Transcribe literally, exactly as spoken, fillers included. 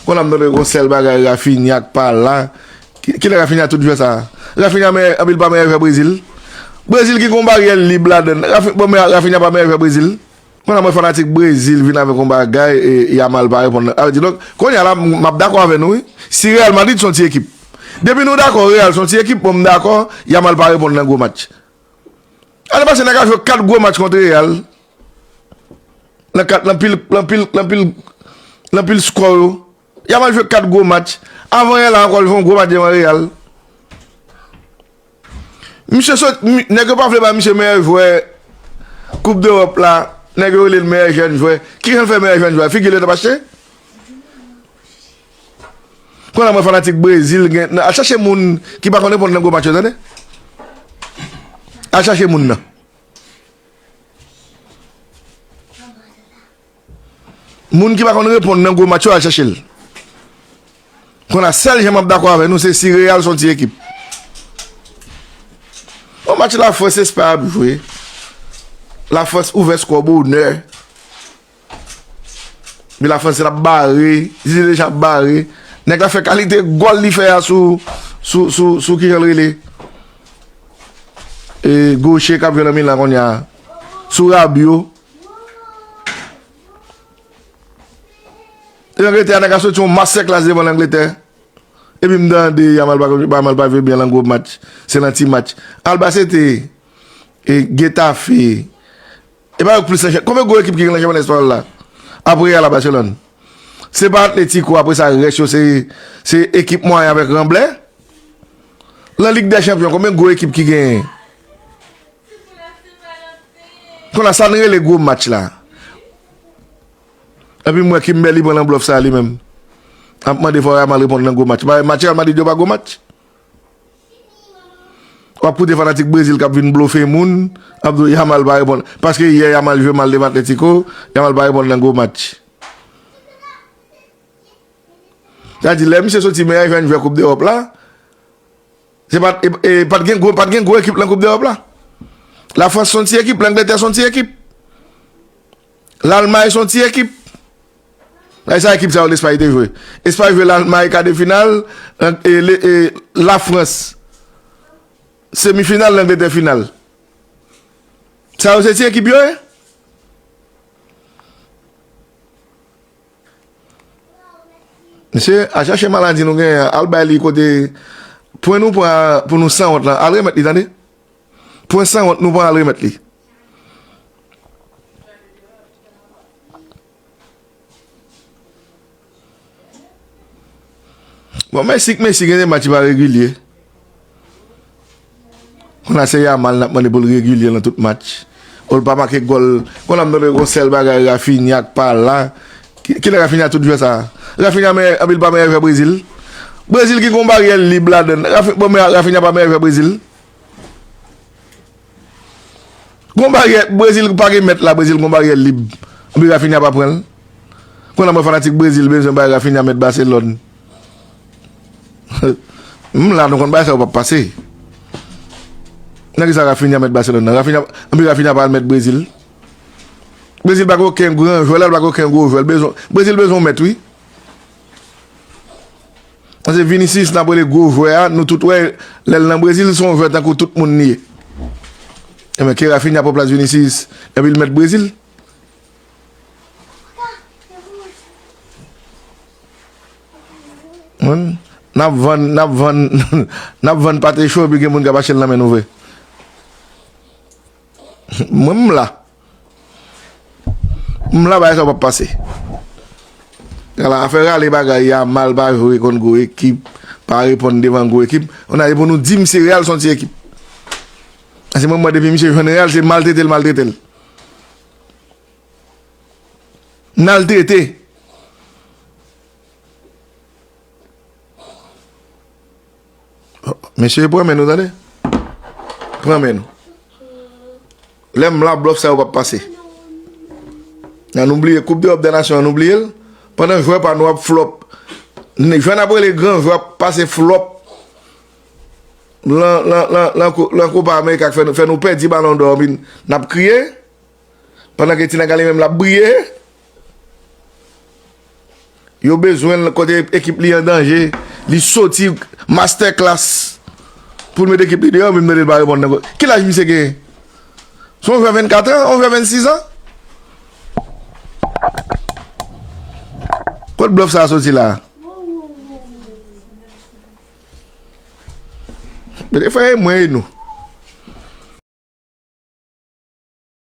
Bon, la m tande yon sèl bagay, Raphinha k pa la. Ki, kilè Raphinha tout jwè sa? Raphinha mè, anpil pa mèyè jwè Brezil. Brezil ki gon baryè lib ladann. Rafi-, bon, men Raphinha pa mèyè jwè Brezil. Kounye a mwen fanatik Brezil vin avèk yon bagay e Yamal pa reponn nan. A, di donk, kounye a la, m, m ap dakò avè nou, wi. Si Real Madrid se yon ti ekip. Depi nou dakò Real se yon ti ekip, bon, m dakò, Yamal pa reponn nan gwo match. Ane pase, nèg la jwe kat gwo match kont Real. Nan kat, nan pil, nan pil, nan pil, nan pil skò yo. Yamal jwe kat gwo match. Avan yè la ankò, l jwe yon gwo match devan Real. Misye sot, mi-, nèg yo pa vle ba misye meyè jwè Koup Dewòp la. Nèg yo rele l meyè jèn jwè. Kijan l fè meyè jèn jwè? Figi l yo t ap achte? Kounye a mwen fanatik Brezil gen, al chache moun ki pa konn reponn nan gwo match yo, tande. Al chache moun nan. Moun ki pa konn reponn nan gwo match yo, al chache l. Kounye a sèl jan m ap dakò avè nou, se si Real se yon ti ekip. Yon match Lafrans Espay ap jwe. Lafrans ouvè skò bonè. Epi Lafrans ap bare, li deja ap bare. Nèg la fè kalite gòl li fè a sou, sou, sou, sou kijan l rele? E, goche k ap jwe nan Milan kounye a. Sou Rabiot. E Angletè a, nèg la soti yon mastèklas devan Angletè. Epi m tande Yamal pa, Yamal pa jwe byen lan gwo match. Se lan ti match. Albacete, e Getafe. E pa yo k plis nan chanpyona. Konbyen gwo ekip ki gen nan chanpyona espanyòl la? Apre Real a Barcelone. Se pa Atletico, apre sa, rès yo se, se ekip mwayen avèk ranblè. Lan Lig dè Chanpyon, konbyen gwo ekip ki genyen? Kounye a sa n rele gwo match la. Epi m wè Kimberly pran nan blòf sa li menm. Ap mande fò Yamal reponn nan gwo match. Ba, match Real Madrid yo pa gwo match. W ap koute fanatik Brezil k ap vin blofe moun, ap di w Yamal pa reponn. Paske yè Yamal jwe mal devan Atletico, Yamal pa reponn nan gwo match. Sa di, lè misye soti meyè jèn jwè Koup Dewòp la, se pa t, e, e, pa t gen gwo, pa t gen gwo ekip lan Koup Dewòp la. Lafrans se yon ti ekip, Langletè se yon ti ekip. Lalmay se yon ti ekip. Ay sa ekip sa yo Lespay te jwe. Espay jwe Lalmay ka de final, e, le, e, Lafrans semi final, Langletè final. Sa yo se ti ekip yo ye? Mesye, al chache maladi nou genyen an, al bay li kote pwen nou pran pou nou sanwont lan, al remèt li, tande. Pwen sanwont nou pran, al remèt li. Bon, Messi k Messi, gen de match li pa regilye. Kounye a se Yamal n ap mande pou l regilye lan tout match. Ou l pa make gòl. Kounye a m tande yon sèl bagay, Raphinha k pa la. Ki, kilè Raphinha tout jwè sa? Raphinha mè, anpil pa meyè jwè Brezil. Brezil ki gon baryè lib ladann. Rafi-, bon, men Raphinha pa meyè jwè Brezil. Gon baryè, Brezil pa gen mèt la, Brezil gon baryè lib. Epi Raphinha pa pran l. Kounye a mwen fanatik Brezil bezwen bay Raphinha mèt Barcelone. M la, nou konn bagay sa yo p ap pase. Nan kisa Raphinha mèt Barcelone nan? Raphinha, epi Raphinha pa al mèt Brezil. Brezil pa gen okenn gran jwè la, li pa gen okenn gwo jwè. L bezwen, Brezil bezwen yon mèt, wi. Paske Vinicius n ap rele gwo jwè a, nou tout wè, lè l nan Brezil, se yon jwè tankou tout moun li ye. Ebyen, ke Raphinha pran plas Vinicius, epi l mèt Brezil. N ap vann, n ap vann, n ap vann pate cho, epi gen moun k ap achte l nan men nou vre. Mwen, m la. M la, bagay sa yo p ap pase. Ala, afè rale bagay, Yamal pa jwe kont gwo ekip, pa reponn devan gwo ekip. Kounye a, e pou nou di m si Real se yon ti ekip. Paske mwen, mwen, depi misye jwenn Real, se maltrete l, maltrete l. Maltrete. Mesye, pran men nou, tande. Pran men nou. Lè m la, blòf sa yo p ap pase. Ann nou bliye Koup Dewòp dè Nasyon, ann nou bliye l. Pandan jwè pa nou ap flòp. N-, jwè n ap rele gran jwè ap pase flòp. Lan, lan, lan, lan, kou-, lan Copa America k fè nou, fè nou pèdi Balon Dò, epi n ap kriye. Pandan ke Tina Galimen l ap briye. Yo bezwen l kote ekip li an danje. Li soti masterclass pou l met ekip li deyò, men mete l pa reponn nan. Ki laj misye genyen? Se yon jwè vennkat an, yon jwè vennsis an? Kot blòf sa a soti la? Mete frè e mwen e nou.